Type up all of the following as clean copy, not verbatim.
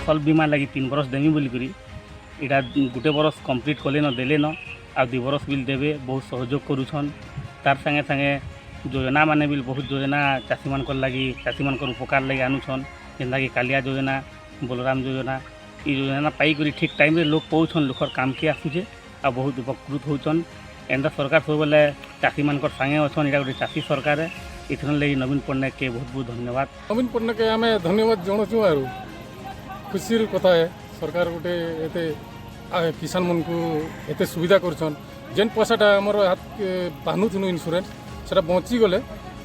ଫସଲ ବୀମା ଲାଗି 3 ବରଷ ଦେମି ବୋଲିକରି ଏଇଟା ଗୋଟେ ବରଷ କମ୍ପ୍ଲିଟ୍ କଲେନ, ଦେଲେନ। ଆଉ 2 ବରଷ ବିଲ୍ ଦେବେ। ବହୁତ ସହଯୋଗ କରୁଛନ୍। ତାର୍ ସାଙ୍ଗେ ସାଙ୍ଗେ ଯୋଜନା ମାନେ ବି ବହୁତ ଯୋଜନା ଚାଷୀମାନଙ୍କର ଲାଗି, ଚାଷୀମାନଙ୍କର ଉପକାର ଲାଗି ଆନୁଛନ୍, ଯେନ୍ତାକି କାଲିଆ ଯୋଜନା, ବଲରାମ ଯୋଜନା। ଇ ଯୋଜନା ପାଇକରି ଠିକ୍ ଟାଇମ୍ରେ ଲୋକ ପାଉଛନ୍, ଲୋକର କାମକେ ଆସୁଛେ ଆଉ ବହୁତ ଉପକୃତ ହେଉଛନ୍। ଏନ୍ତା ସରକାର ସବୁବେଲେ ଚାଷୀମାନଙ୍କର ସାଙ୍ଗେ ଅଛନ୍। ଏଇଟା ଗୋଟେ ଚାଷୀ ସରକାର। ଏଥିର ଲାଗି ନବୀନ ପଟ୍ଟନାୟକକେ ବହୁତ ବହୁତ ଧନ୍ୟବାଦ। ନବୀନ ପଟ୍ଟନାୟକ ଆମେ ଧନ୍ୟବାଦ ଜଣାଉଛୁ। ଆରୁ ଖୁସିର କଥା ଏ, ସରକାର ଗୋଟେ ଏତେ କିଷାନମାନଙ୍କୁ ଏତେ ସୁବିଧା କରୁଛନ୍। ଯେନ୍ ପଇସାଟା ଆମର ହାତ ବାନ୍ଧୁଥିନୁ ଇନ୍ସୁରାନ୍ସ, ସେଟା ବଞ୍ଚିଗଲେ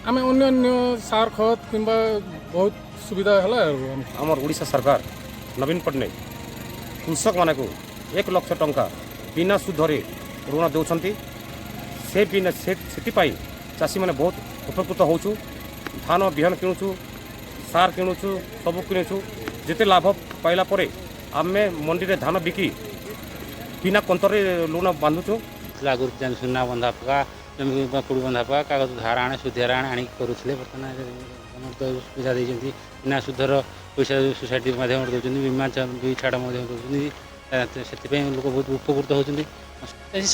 ଆମେ ଅନ୍ୟ ଅନ୍ୟ ସାର, ଖତ କିମ୍ବା ବହୁତ ସୁବିଧା ହେଲା। ଆଉ ଆମର ଓଡ଼ିଶା ସରକାର ନବୀନ ପଟ୍ଟନାୟକ କୃଷକମାନଙ୍କୁ 1 ଲକ୍ଷ ଟଙ୍କା ବିନା ସୁଧରେ ଋଣ ଦେଉଛନ୍ତି। ସେ ବିନା ସେ ସେଥିପାଇଁ ଚାଷୀମାନେ ବହୁତ ଉପକୃତ ହେଉଛୁ। ଧାନ ବିହନ କିଣୁଛୁ, ସାର କିଣୁଛୁ, ସବୁ କିଣୁଛୁ। ଯେତେ ଲାଭ ପାଇଲା ପରେ ଆମେ ମଣ୍ଡିରେ ଧାନ ବିକି ବିନା କନ୍ତରେ ଋଣ ବାନ୍ଧୁଛୁ। ଆଗରୁ ଯେମିତି ସୁନା ବନ୍ଧା ପକା, ଜମି କୁଡ଼ି ବନ୍ଧା ପକା, କାଗଜ ଧାର ଆଣେ, ସୁଧିଆର ଆଣେ, ଆଣିକି କରୁଥିଲେ। ବର୍ତ୍ତମାନ ଗଭର୍ଣ୍ଣମେଣ୍ଟ ତ ସୁବିଧା ଦେଇଛନ୍ତି। ବିନା ସୁଧର ପଇସା ସୋସାଇଟି ମାଧ୍ୟମରେ ଦେଉଛନ୍ତି, ବୀମା ବି ଛାଡ଼ ମଧ୍ୟ ଦେଉଛନ୍ତି। ସେଥିପାଇଁ ଲୋକ ବହୁତ ଉପକୃତ ହେଉଛନ୍ତି।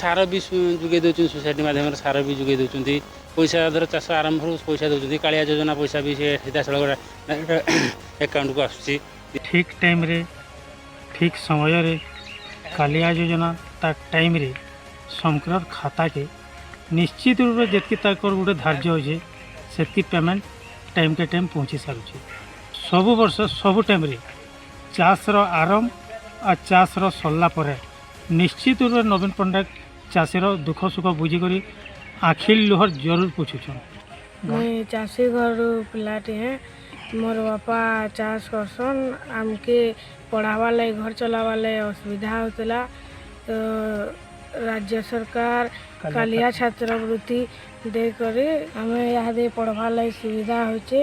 ସାର ବି ଯୋଗାଇ ଦେଉଛନ୍ତି, ସୋସାଇଟି ମାଧ୍ୟମରେ ସାର ବି ଯୋଗାଇ ଦେଉଛନ୍ତି। ପଇସା ଧର ଚାଷ ଆରମ୍ଭରୁ ପଇସା ଦେଉଛନ୍ତି। କାଳିଆ ଯୋଜନା ପଇସା ବି ସେ ସିଧାସଳଖ ଆକାଉଣ୍ଟକୁ ଆସୁଛି। ଠିକ୍ ଟାଇମ୍ରେ, ଠିକ୍ ସମୟରେ କାଲିଆ ଯୋଜନା ତା ଟାଇମ୍ରେ ସମକର ଖାତାକେ ନିଶ୍ଚିତ ରୂପେ ଯେତ୍କି ତାଙ୍କର ଗୋଟେ ଧାର୍ଯ୍ୟ ଅଛେ, ସେତ୍କି ପେମେଣ୍ଟ ଟାଇମ୍ କେ ଟାଇମ୍ ପହଞ୍ଚି ସାରୁଛେ। ସବୁ ବର୍ଷ ସବୁ ଟାଇମ୍ରେ ଚାଷର ଆରମ୍ଭ ଆଉ ଚାଷର ସରିଲା ପରେ ନିଶ୍ଚିତ ରୂପେ ନବୀନ ପଟ୍ଟନାୟକ ଚାଷୀର ଦୁଃଖ ସୁଖ ବୁଝିକରି ଆଖିର୍ ଲୁହ ଜରୁର ପୋଛୁଛନ୍। ମୁଇଁ ଚାଷୀ ଘରୁ ପିଲାଟିଏ। ମୋର୍ ବାପା ଚାଷ୍ କରସନ୍। ଆମ୍କେ ପଢ଼ାବାର୍ ଲାଗି, ଘର୍ ଚଲାବାର୍ ଲାଗି ଅସୁବିଧା ହେଉଥିଲା। ତ ରାଜ୍ୟ ସରକାର କାଲିଆ ଛାତ୍ରବୃତ୍ତି ଦେଇକରି ଆମେ ଇହାଦେ ପଢ଼ବାର୍ ଲାଗି ସୁବିଧା ହଉଛେ।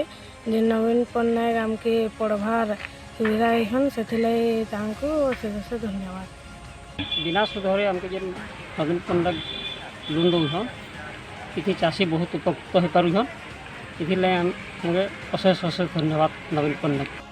ଯେ ନବୀନ ପଟ୍ଟନାୟକ ଆମ୍କେ ପଢ଼ବାର୍ ସୁବିଧା ଦେଇଛନ୍, ସେଥିଲାଗି ତାଙ୍କୁ ଅଶେଷ ଅଶେଷ ଧନ୍ୟବାଦ। ବିନା ସୁଧରେ ଆମକୁ ଯେନ୍ ନବୀନ ପଟ୍ଟନାୟକ ଲୋନ୍ ଦଉଛନ୍, ଏଥି ଚାଷୀ ବହୁତ ଉପକୃତ ହେଇପାରୁଛନ୍। ଏଥିର୍ଲାଗି ଆମକେ ଅଶେଷ ଅଶେଷ ଧନ୍ୟବାଦ ନବୀନ ପଟ୍ଟନାୟକ।